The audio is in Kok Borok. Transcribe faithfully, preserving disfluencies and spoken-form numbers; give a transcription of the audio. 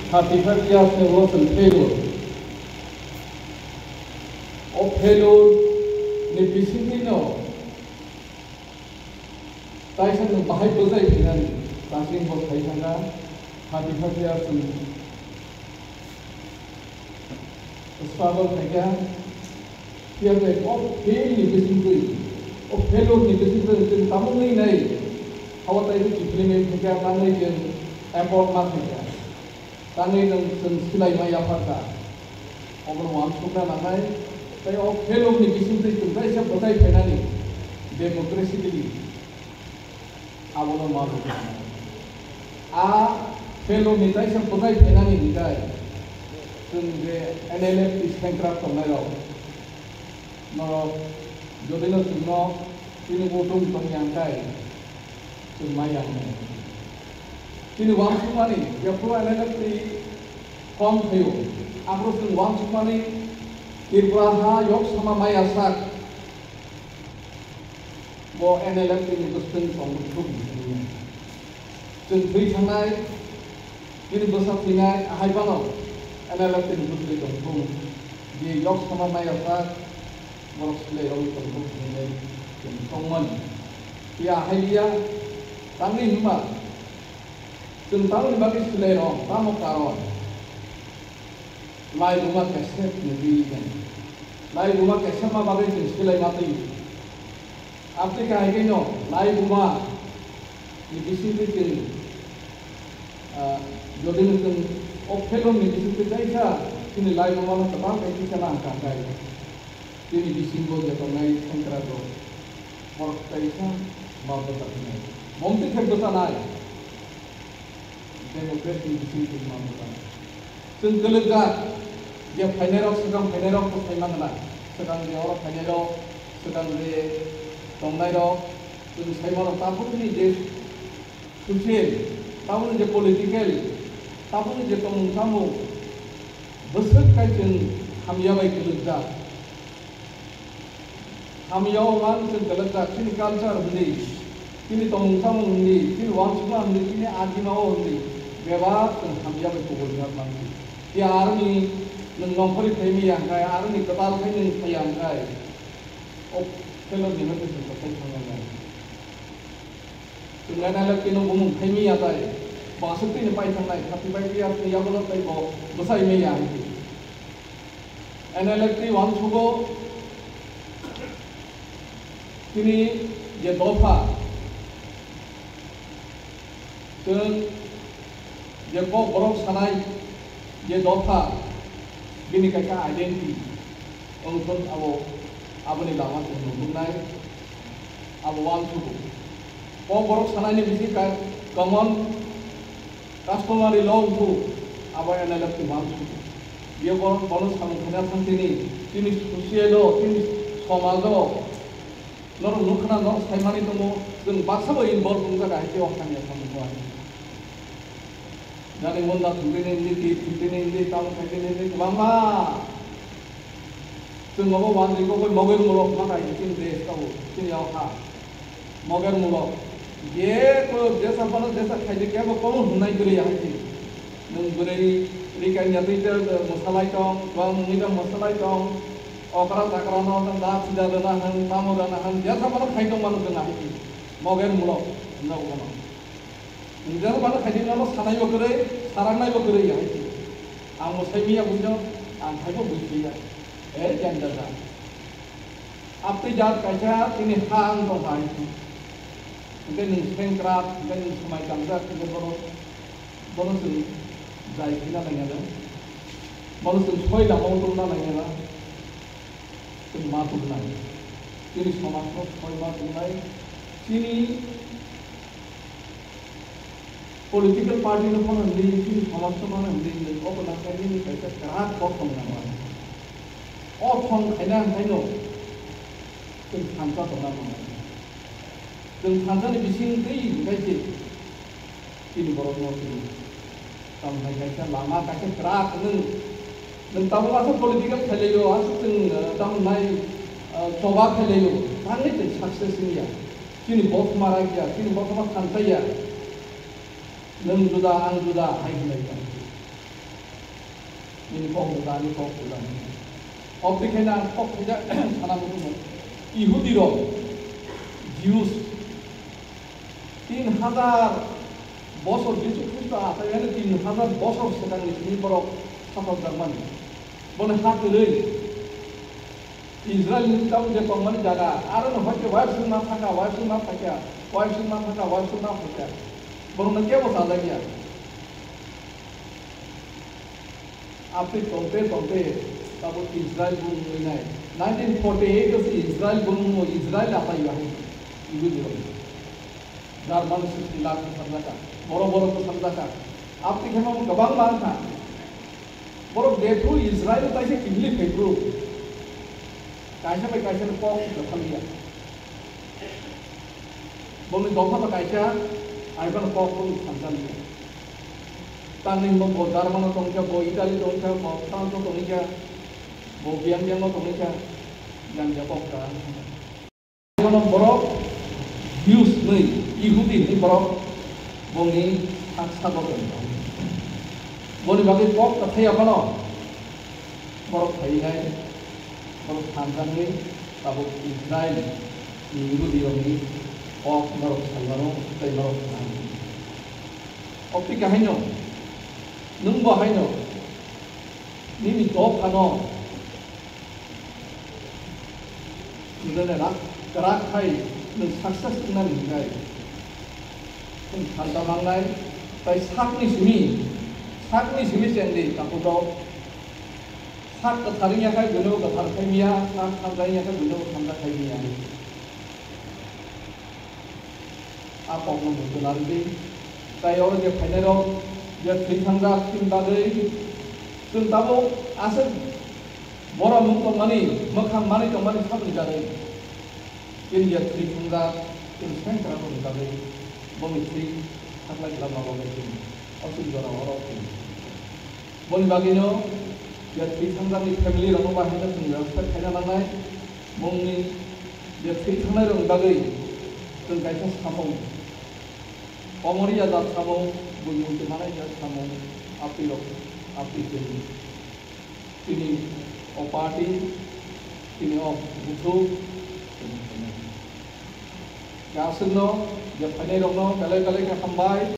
Thirty five years ni ulo chwng failure. O failure ni bisingtwi no taisa nwng bahai bwjai phinani, tasing bo khai thangkha, thirty five years ni struggle khaikha. Phiya bai o fail ni bisingtwi, o failure ni bisingtwi chwng tamungwi nai, hawa tai implement khaikha, tangwi chwng abort ma khaikha. Tangwi nwng chwng swlai ma yapharkha. Obono uansukna nangnai, tei o failure ni bisingtwi chwng kaisa bwtai phainani democratically abono ma rwkha. A failure ni kaisa bwtai phainani hinkhe chwng je N L F T sengkrak tongnairok, norok jodino chwngno chini vote wng tongya hwnkhe, chwng mai yang nai. Chini uansukmani, jephru N L F T form khaio, aphuru chwng uansukmani Tripura ha yok sama maya sak, bo N L F T ni bwswtwng tong thuk hinwi. Chwng thwi thangnai, bini bwsa thwinai, ahai phano N L F T ni bwswtwng tong thung. Di yok sama maya sak, borok swlai rok tong thung hinwi chwng tongmani. Phiya ahai liya, tamni hwnba chwng tamoni bagwi swlai rok, tamo karon? Lai buma kesep ni ri jen. Lai buma kesep ma bagwi chwng swlai ma twi. Abtwi kahai khe no lai buma ni bisingtwi chwng, ah, jodi no chwng o phelong ni bisingtwi kaisa chini lai buma no kwtal khe kisa nang kha khe. Chini bisingo je tongnai sengkrak rok borok kaisa ma bwsa thinai. Bomtwi khe bwsa nai. Democracy ni bising twi ma bwsa. Chwng kwlwkjak, je phainairok, swkang phainairok to sai mangna. Swkang je oro phainairok, swkang je tongnairok, chwng sai mano tabukni je social, tabukni je political, tabukni je tongmung samung, bwswk kai chwng hamya bai kwlwkjak. Hamya o man chwng kwlwkjak, chini culture hwnwi, chini tongmung samung hwnwi, chini uansukma hwnwi, chini ajima o hwnwi, bebak chwng hamya bai kubui kha manwi. Phiya aroni nwng nongkhorwi phaimaya hwnkhe, aroni kwtal khai nwng phaiya hwnkhe, o phelok ni hwnkhe chwng kwthai thangya nai. Chwng N L F T no bumung khai miya tai, bo aswk twi no pai thangnai, thirty five years ni yagulo tai bo bwsai miya hai. N L F T uansugo tini je dopha, chwng je kok borok sanai je dopha, bini kaisa identity. Wngkhe abo, aboni lama chwng nuknai, abo uansugo. Kok borok sanaini bisi ka-, common customary law wngkhu, abo N L F T uansugo. Biyo borok bono samung khaina thang tini, chini social o, chini somajo, norok nukha na, norok saimani tongo, chwng baksa bo involve wngjaga hai khe o hamya samung bo hai. Jani munda thwngtini hindi, thwngtini hindi, tamo khaitini hindi, kwbangma. Chwng obo uansugo bai mogel mulok ma kaiwi chini desh tabo, chini o ha. Mogel mulok. Je ko jesa phano jesa khaidi kebo kono hwnai kwrwi ya hai chini. Nwng bwrwi rikanya twi te mwsalai tong, bang nungwi tong mwsalai tong, okra chakra no tong da sida rwna hwn, tamo rwna hwn, jesa phano khai tong mano chwng hai chini. Mogel mulok, hwnjago bono. Nwng jesa phano khai di nono sanai bo kwrwi, saraknai bo kwrwi ya hai chini. Ang mwsai miya buino, ang khai bo bui ya. E jang jaga. Aptwi jat kaisa chini ha ang tong hai. Hwnkhe nwng sengkrak, hwnkhe nwng swmai kangjak, hwnkhe bono, bono chwng jai khina nangya na. Bono chwng soi lama o tongna nangya na. Chwng ma tubunai. Chini somajno soi ma tubunai. Chini political party no phano hwnwi, chini somajno phano hwnwi, nwng obo nangkha nini kaisa kwrak kok tong nang mano. O thong khaina hwnkhaino chwng thansa tongna mano. Chwng thansani bising twi hwnkhe se chini borokno chwng tamo hai kaisa lama kaisa kwrak nwng, nwng tabuk aswk political khailaio, aswk chwng, eh, tamo nai, eh, choba khailaio, thangwi chwng success wngya. Chini bokhma rakya, chini bokhma thansaya. Nwng juda, ang juda hai hwnlai tong. Nini kok buda, ani kok buda. Obtwi khe ang kok khaijak sana muchungo. Ihudi rok, Jews, tin hazar bosor Jisu Khristo achai ani tin hazar bosor swkangni simi borok satok jakmani. Bono ha kwrwi Israel ni tabuk je tongmani jaga, aro no hoi khe waisuk ma thaka, waisuk ma thaka, waisuk ma thaka, waisuk ma thaka. Borok no kebo sajak ya. Abtwi tongte tongte tabuk Israel bung wngwi nai. Nineteen forty eight o se Israel bung wngwi Israel atai ya hai. Ibu jiro. German sixty lakh bwsajak kha, borok borok bwsajak kha. Abtwi khe bo kwbangma wng kha. Borok jephru Israel taisa kibili phaiphru, kaisa bai kaisa ni kok se kwthaliya. Boni dopha no kaisa, aibano kok bo sanjaliya. Tamni hwnba bo German o tongkha, bo Italy tongkha, bo France o tongkha, bo biyang biyang o tongkha, yang ya kok ka. Bono borok Jews hwnwi, Ihudi hwnwi borok bongni sak sago tongkha. Boni bagwi kok kwthai yaphano borok phaiwi nai, borok sanjaknai, tabuk Israel ni Ihudi rokni kok norok sai mano tei norok khna. Obtwi khe haino, nwngbo haino, nini dophano Nini rak, rak khai nwng success wngnani hwnkhai nwng salta mangnai, tai sakni simi, sakni simi chengdi takhuk rok. Sak kwthar wngya khai buino kwthar khai miya, sak thamjak wngya khai buino thamjak khai miya. A kokno buchuna rwdi. Tai oro je phainairok je thwi thangjak chini bagwi chwng tabuk aswk borom wng tongmani, mwkhang manwi tongmani saboni bagwi chini je thwi thangjak chini sengkrak rokni bagwi bongni thwi thaklai glak ma bagwi chini o chwng jora oro thwi. Boni bagwino je thwi thangjakni family rokno bahai no chwng respect khaina nangnai. Bongni je thwi thangnai rokni bagwi chwng kaisa samung, komoriya jat samung, buini muchung manai jat samung, aptwi rok, aptwi chwng chini o party, chini o buthuk, chwng khainai. Aswkno je phainai rokno belai belai khe hambai.